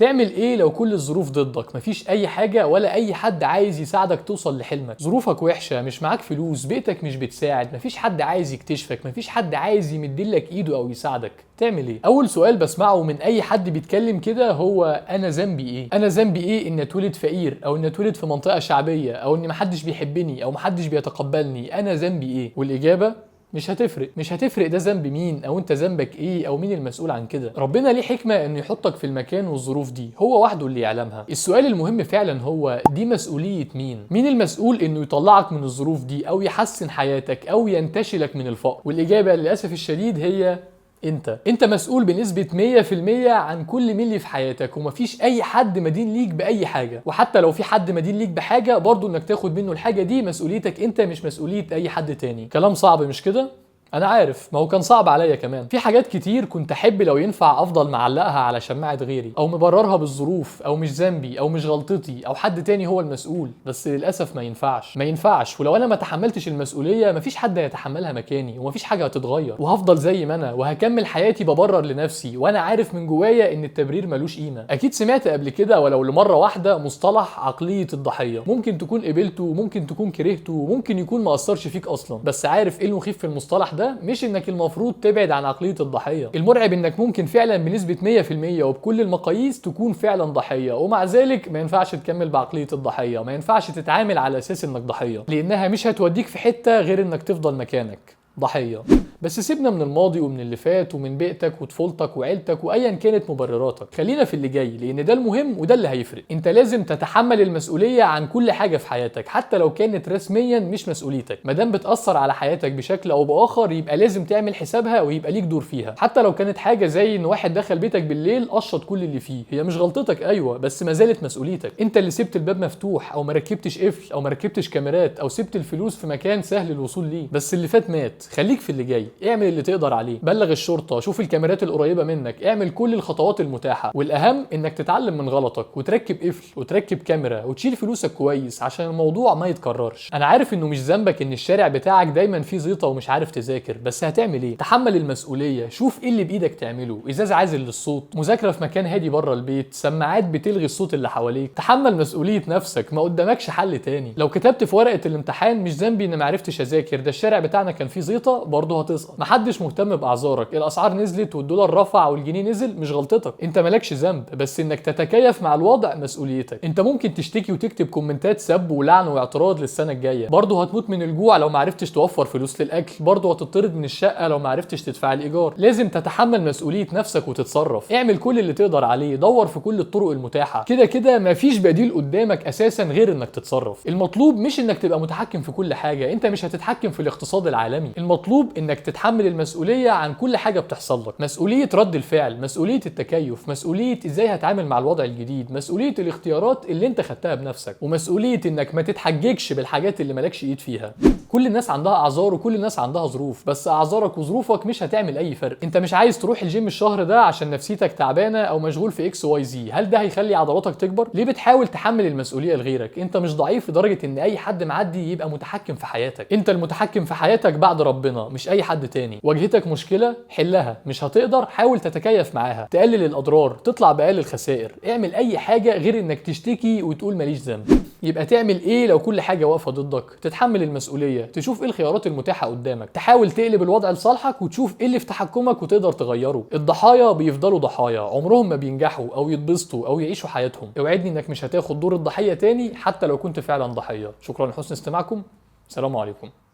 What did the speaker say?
تعمل ايه لو كل الظروف ضدك؟ مفيش اي حاجة ولا اي حد عايز يساعدك توصل لحلمك، ظروفك وحشة، مش معاك فلوس، بيتك مش بتساعد، مفيش حد عايز يكتشفك، مفيش حد عايز يمدلك ايده او يساعدك، تعمل ايه؟ اول سؤال بسمعه من اي حد بيتكلم كده هو انا ذنبي ايه؟ انا ذنبي ايه ان اتولد فقير او ان اتولد في منطقة شعبية او ان محدش بيحبني او محدش بيتقبلني؟ انا ذنبي ايه؟ والاجابة مش هتفرق، مش هتفرق ده ذنب مين او انت ذنبك ايه او مين المسؤول عن كده. ربنا ليه حكمة انه يحطك في المكان والظروف دي، هو وحده اللي يعلمها. السؤال المهم فعلا هو دي مسؤولية مين؟ مين المسؤول انه يطلعك من الظروف دي او يحسن حياتك او ينتشلك من الفقر؟ والاجابة للأسف الشديد هي انت مسؤول بنسبة 100% عن كل ملي في حياتك، ومفيش اي حد مدين ليك باي حاجة، وحتى لو في حد مدين ليك بحاجة برضو انك تاخد منه الحاجة دي مسؤوليتك انت، مش مسؤولية اي حد تاني. كلام صعب مش كده؟ انا عارف، ما هو كان صعب عليا كمان. في حاجات كتير كنت احب لو ينفع افضل معلقها على شماعة غيري، او مبررها بالظروف، او مش ذنبي، او مش غلطتي، او حد تاني هو المسؤول، بس للاسف ما ينفعش، ما ينفعش. ولو انا ما تحملتش المسؤولية مفيش حد هيتحملها مكاني، ومفيش حاجة هتتغير، وهفضل زي ما انا، وهكمل حياتي ببرر لنفسي وانا عارف من جوايا ان التبرير ملوش قيمة. اكيد سمعت قبل كده ولو لمرة واحدة مصطلح عقلية الضحية، ممكن تكون قبلته، ممكن تكون كرهته، ممكن يكون ما اثرش فيك اصلا، بس عارف ايه المخيف في المصطلح ده؟ مش انك المفروض تبعد عن عقلية الضحية، المرعب انك ممكن فعلا بنسبة 100% وبكل المقاييس تكون فعلا ضحية، ومع ذلك ما ينفعش تكمل بعقلية الضحية، ما ينفعش تتعامل على اساس انك ضحية، لانها مش هتوديك في حتة غير انك تفضل مكانك ضحية. بس سيبنا من الماضي ومن اللي فات ومن بيئتك وطفولتك وعيلتك وايا كانت مبرراتك، خلينا في اللي جاي لان ده المهم وده اللي هيفرق. انت لازم تتحمل المسؤولية عن كل حاجة في حياتك حتى لو كانت رسميا مش مسؤوليتك، ما دام بتأثر على حياتك بشكل او باخر يبقى لازم تعمل حسابها ويبقى ليك دور فيها، حتى لو كانت حاجة زي ان واحد دخل بيتك بالليل قشط كل اللي فيه، هي مش غلطتك ايوه، بس ما زالت مسؤوليتك. انت اللي سبت الباب مفتوح او ما ركبتش قفل او ما ركبتش كاميرات او سبت الفلوس في مكان سهل الوصول ليه، بس اللي فات مات، خليك في اللي جاي، اعمل اللي تقدر عليه، بلغ الشرطة، شوف الكاميرات القريبة منك، اعمل كل الخطوات المتاحة، والأهم انك تتعلم من غلطك وتركب قفل وتركب كاميرا وتشيل فلوسك كويس عشان الموضوع ما يتكررش. انا عارف انه مش ذنبك ان الشارع بتاعك دايما فيه زيطة ومش عارف تذاكر، بس هتعمل ايه؟ تحمل المسؤولية، شوف ايه اللي بايدك تعمله، ازاز عازل للصوت، مذاكرة في مكان هادي بره البيت، سماعات بتلغي الصوت اللي حواليك. تحمل مسؤولية نفسك، ما قدامكش حل تاني. لو كتبت في ورقة الامتحان مش ذنبي ان ما عرفتش اذاكر، ده الشارع بتاعنا كان فيه زيطة، برضه هتسقط. محدش مهتم باعذارك، الاسعار نزلت والدولار رفع والجنيه نزل، مش غلطتك، انت مالكش ذنب، بس انك تتكيف مع الوضع مسؤوليتك. انت ممكن تشتكي وتكتب كومنتات سب ولعن واعتراض للسنة الجاية، برضه هتموت من الجوع لو ما عرفتش توفر فلوس للاكل، برضه هتطرد من الشقة لو ما عرفتش تدفع الايجار. لازم تتحمل مسؤولية نفسك وتتصرف، اعمل كل اللي تقدر عليه، دور في كل الطرق المتاحة، كده كده مفيش بديل قدامك اساسا غير انك تتصرف. المطلوب مش انك تبقى متحكم في كل حاجة، انت مش هتتحكم في الاقتصاد العالمي، المطلوب انك تتحمل المسؤولية عن كل حاجة بتحصل لك، مسؤولية رد الفعل، مسؤولية التكيف، مسؤولية ازاي هتعامل مع الوضع الجديد، مسؤولية الاختيارات اللي انت خدتها بنفسك، ومسؤولية انك ما تتحججش بالحاجات اللي مالكش ايد فيها. كل الناس عندها اعذار وكل الناس عندها ظروف، بس اعذارك وظروفك مش هتعمل اي فرق. انت مش عايز تروح الجيم الشهر ده عشان نفسيتك تعبانة او مشغول في X Y Z، هل ده هيخلي عضلاتك تكبر؟ ليه بتحاول تحمل المسؤولية لغيرك؟ انت مش ضعيف لدرجة ان اي حد معدي يبقى متحكم في حياتك، انت المتحكم في حياتك بعد ربنا، مش اي حد تاني. واجهتك مشكلة حلها، مش هتقدر حاول تتكيف معاها، تقلل الاضرار، تطلع باقل الخسائر، اعمل اي حاجة غير انك تشتكي وتقول ماليش ذنب. يبقى تعمل ايه لو كل حاجة واقفة ضدك؟ تتحمل المسؤولية، تشوف ايه الخيارات المتاحة قدامك، تحاول تقلب الوضع لصالحك وتشوف ايه اللي في تحكمك وتقدر تغيره. الضحايا بيفضلوا ضحايا، عمرهم ما بينجحوا او يتبسطوا او يعيشوا حياتهم. اوعدني انك مش هتاخد دور الضحية تاني حتى لو كنت فعلا ضحية. شكرا لحسن استماعكم، السلام عليكم.